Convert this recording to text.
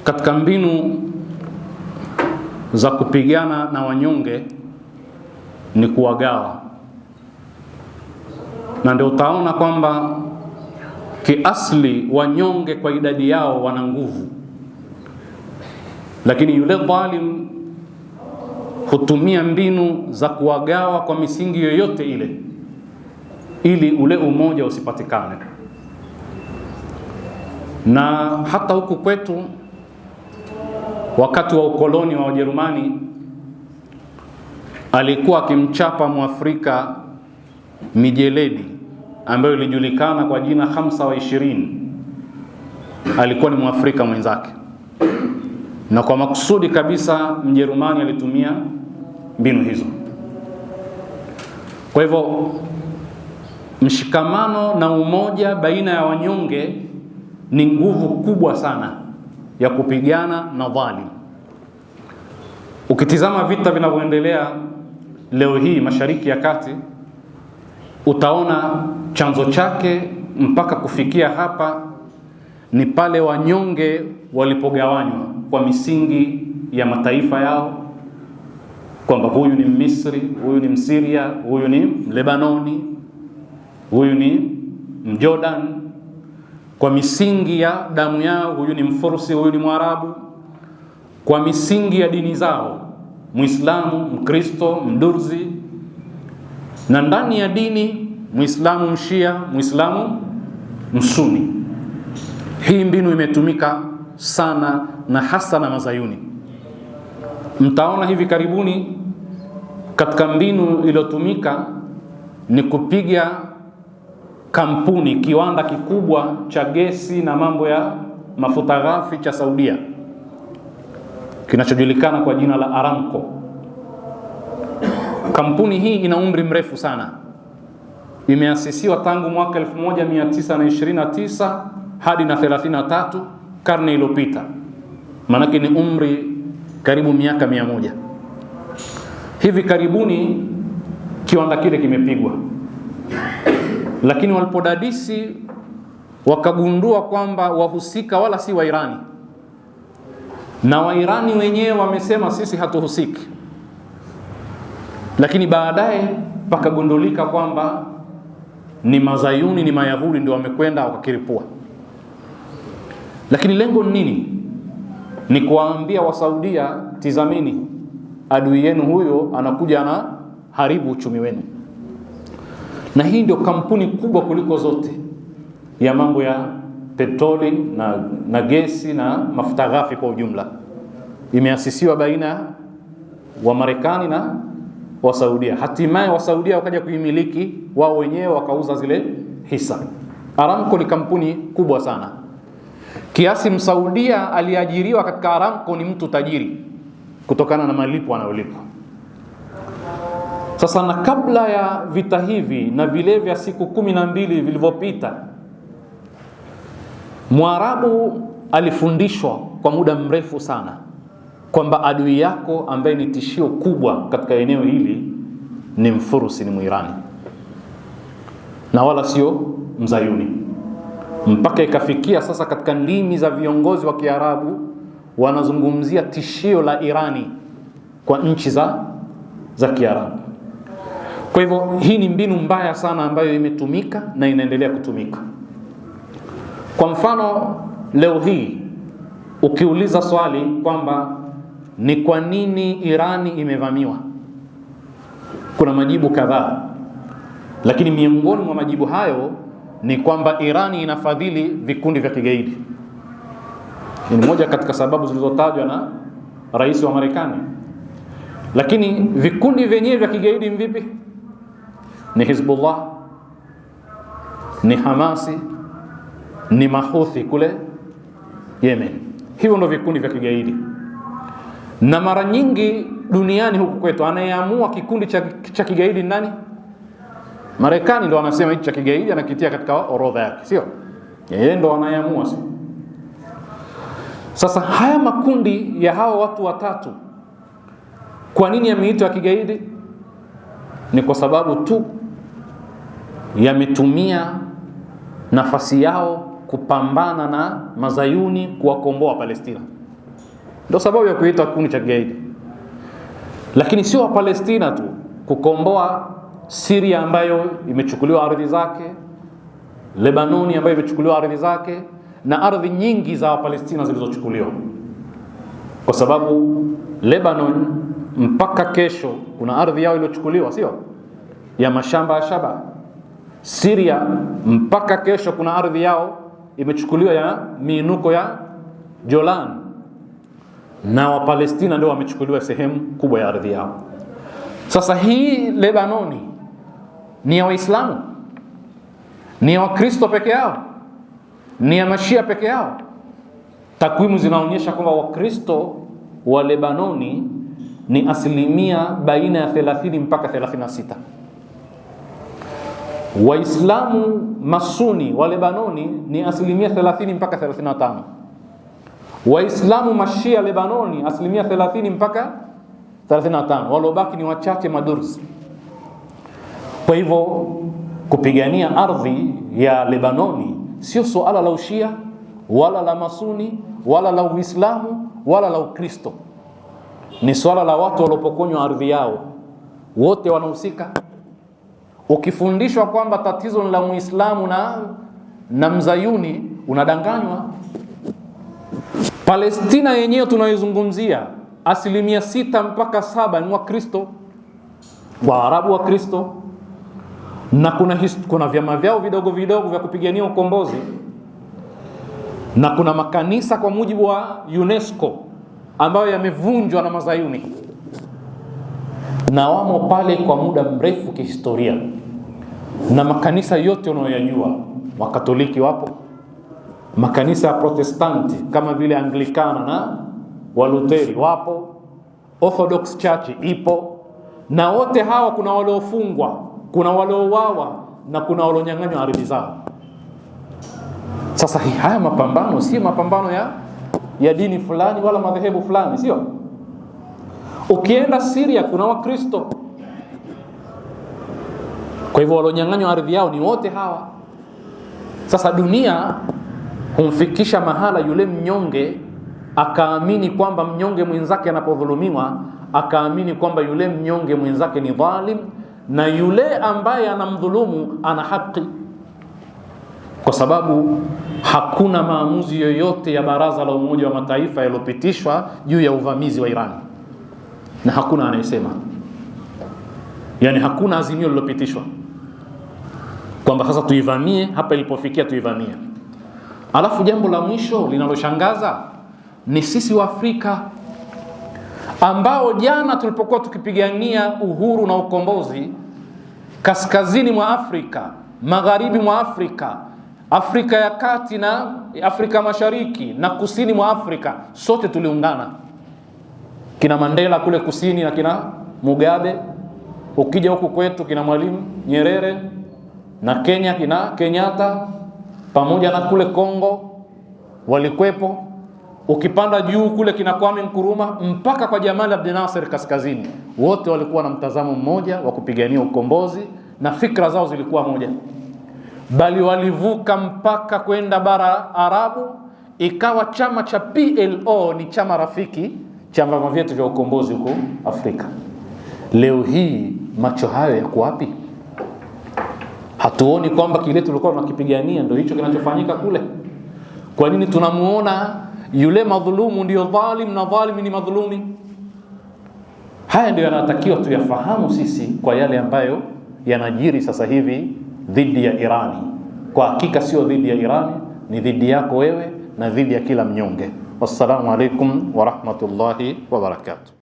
Katika mbinu za kupigana na wanyonge ni kuwagawa, na ndio utaona kwamba kiasli wanyonge kwa idadi yao wana nguvu, lakini yule dhalim hutumia mbinu za kuwagawa kwa misingi yoyote ile, ili ule umoja usipatikane. Na hata huku kwetu wakati wa ukoloni wa Wajerumani alikuwa akimchapa Mwafrika mijeledi ambayo ilijulikana kwa jina 25, alikuwa ni Mwafrika mwenzake, na kwa makusudi kabisa Mjerumani alitumia mbinu hizo. Kwa hivyo mshikamano na umoja baina ya wanyonge ni nguvu kubwa sana ya kupigana na dhalim. Ukitizama vita vinavyoendelea leo hii Mashariki ya Kati, utaona chanzo chake mpaka kufikia hapa ni pale wanyonge walipogawanywa kwa misingi ya mataifa yao, kwamba huyu ni Misri, huyu ni Msiria, huyu ni Mlebanoni, huyu ni Mjordan, kwa misingi ya damu yao, huyu ni Mfursi, huyu ni Mwarabu, kwa misingi ya dini zao, Muislamu, Mkristo, Mdurzi, na ndani ya dini Muislamu Mshia, Muislamu Msuni. Hii mbinu imetumika sana na hasa na Mazayuni. Mtaona hivi karibuni katika mbinu iliyotumika ni kupiga kampuni, kiwanda kikubwa cha gesi na mambo ya mafuta ghafi cha Saudia kinachojulikana kwa jina la Aramco. Kampuni hii ina umri mrefu sana, imeasisiwa tangu mwaka 1929 hadi na 33, karne iliyopita, maanake ni umri karibu miaka 100. Hivi karibuni kiwanda kile kimepigwa, lakini walipodadisi wakagundua kwamba wahusika wala si Wairani, na Wairani wenyewe wamesema sisi hatuhusiki, lakini baadaye pakagundulika kwamba ni Mazayuni, ni Mayahudi ndio wamekwenda wakakiripua. Lakini lengo ni nini? Ni kuwaambia Wasaudia, tizamini adui yenu huyo anakuja ana haribu uchumi wenu. Na hii ndio kampuni kubwa kuliko zote ya mambo ya petroli na gesi na mafuta ghafi kwa ujumla. Imeasisiwa baina wa Marekani na Wasaudia. Hatimaye Wasaudia wakaja kuimiliki wao wenyewe, wakauza zile hisa. Aramco ni kampuni kubwa sana kiasi Msaudia aliajiriwa katika Aramco ni mtu tajiri kutokana na malipo anayolipwa. Sasa na kabla ya vita hivi na vile vya siku 12 vilivyopita, Mwarabu alifundishwa kwa muda mrefu sana kwamba adui yako ambaye ni tishio kubwa katika eneo hili ni Mfurusi, ni Mwirani na wala sio Mzayuni, mpaka ikafikia sasa katika ndimi za viongozi wa Kiarabu wanazungumzia tishio la Irani kwa nchi za Kiarabu. Kwa hivyo hii ni mbinu mbaya sana ambayo imetumika na inaendelea kutumika. Kwa mfano leo hii ukiuliza swali kwamba ni kwa nini Irani imevamiwa, kuna majibu kadhaa, lakini miongoni mwa majibu hayo ni kwamba Irani inafadhili vikundi vya kigaidi. Ni moja katika sababu zilizotajwa na rais wa Marekani. Lakini vikundi vyenyewe vya kigaidi ni vipi? Ni Hizbullah, ni Hamasi, ni Mahuthi kule Yemen. Hivyo ndio vikundi vya kigaidi. Na mara nyingi duniani huku kwetu anayeamua kikundi cha kigaidi ni nani? Marekani ndo anasema hichi cha kigaidi, anakitia katika orodha yake, sio yeye ndo anayeamua, sio? Sasa haya makundi ya hawa watu watatu, kwa nini yameitwa kigaidi? Ni kwa sababu tu yametumia nafasi yao kupambana na mazayuni kuwakomboa Palestina. Ndio sababu ya kuitwa kikundi cha kigaidi. Lakini sio Wapalestina tu, kukomboa Syria ambayo imechukuliwa ardhi zake, Lebanoni ambayo imechukuliwa ardhi zake, na ardhi nyingi za Wapalestina zilizochukuliwa, kwa sababu Lebanon mpaka kesho kuna ardhi yao iliyochukuliwa, sio ya mashamba ya Shaba. Syria mpaka kesho kuna ardhi yao imechukuliwa ya miinuko ya Jolan, na Wapalestina ndio wamechukuliwa sehemu kubwa ya ardhi yao. Sasa hii Lebanoni ni ya Waislamu? Ni ya Wakristo peke yao? Ni ya Mashia peke yao? Takwimu zinaonyesha kwamba Wakristo wa Lebanoni ni asilimia baina ya 30 mpaka 36. Waislamu Masuni wa Lebanoni ni asilimia 30 mpaka 35. Waislamu Mashia Lebanoni asilimia 30 mpaka 35. Walobaki ni wachache Madursi. Kwa hivyo kupigania ardhi ya Lebanoni sio suala la ushia wala la masuni wala la Uislamu wala la Ukristo, ni swala la watu waliopokonywa ardhi yao, wote wanahusika. Ukifundishwa kwamba tatizo ni la Muislamu na mzayuni, unadanganywa. Palestina yenyewe tunayoizungumzia 6% mpaka 7% ni Wakristo, Waarabu wa Kristo, na kuna vyama vyao vidogo vidogo vya kupigania ukombozi, na kuna makanisa kwa mujibu wa UNESCO ambayo yamevunjwa na mazayuni, na wamo pale kwa muda mrefu kihistoria. Na makanisa yote unayoyajua, Wakatoliki wapo, makanisa ya Protestanti kama vile Anglikana na Waluteri wapo, Orthodox Church ipo, na wote hawa kuna waliofungwa, kuna waliouawa na kuna walionyang'anywa ardhi zao. Sasa haya mapambano si mapambano ya dini fulani wala madhehebu fulani, sio? Ukienda Syria kuna Wakristo. Kwa hivyo walionyang'anywa ardhi yao ni wote hawa. Sasa dunia humfikisha mahala yule mnyonge akaamini kwamba mnyonge mwenzake anapodhulumiwa, akaamini kwamba yule mnyonge mwenzake ni dhalim na yule ambaye anamdhulumu ana haki, kwa sababu hakuna maamuzi yoyote ya Baraza la Umoja wa Mataifa yaliyopitishwa juu ya uvamizi wa Iran, na hakuna anayesema, yani hakuna azimio lililopitishwa kwamba sasa tuivamie hapa ilipofikia, tuivamie. Alafu jambo la mwisho linaloshangaza ni sisi wa Afrika ambao jana tulipokuwa tukipigania uhuru na ukombozi kaskazini mwa Afrika, magharibi mwa Afrika, Afrika ya Kati na Afrika Mashariki na kusini mwa Afrika, sote tuliungana. Kina Mandela kule kusini na kina Mugabe, ukija huku kwetu kina Mwalimu Nyerere, na Kenya kina Kenyatta, pamoja na kule Kongo walikwepo. Ukipanda juu kule kina Kwame Nkrumah mpaka kwa Jamal Abdel Nasser kaskazini, wote walikuwa na mtazamo mmoja wa kupigania ukombozi na fikra zao zilikuwa moja, bali walivuka mpaka kwenda bara Arabu, ikawa chama cha PLO ni chama rafiki cha vyama vyetu vya ukombozi huko Afrika. Leo hii macho hayo yako wapi? Hatuoni kwamba kile tulikuwa tunakipigania ndio hicho kinachofanyika kule? Kwa nini tunamuona yule madhulumu ndio dhalim na dhalim ni madhulumi? Haya ndio yanatakiwa tuyafahamu sisi kwa yale ambayo yanajiri sasa hivi dhidi ya Irani. Kwa hakika sio dhidi ya Irani, ni dhidi yako wewe na dhidi ya kila mnyonge. Wassalamu alaikum wa rahmatullahi wa barakatuh.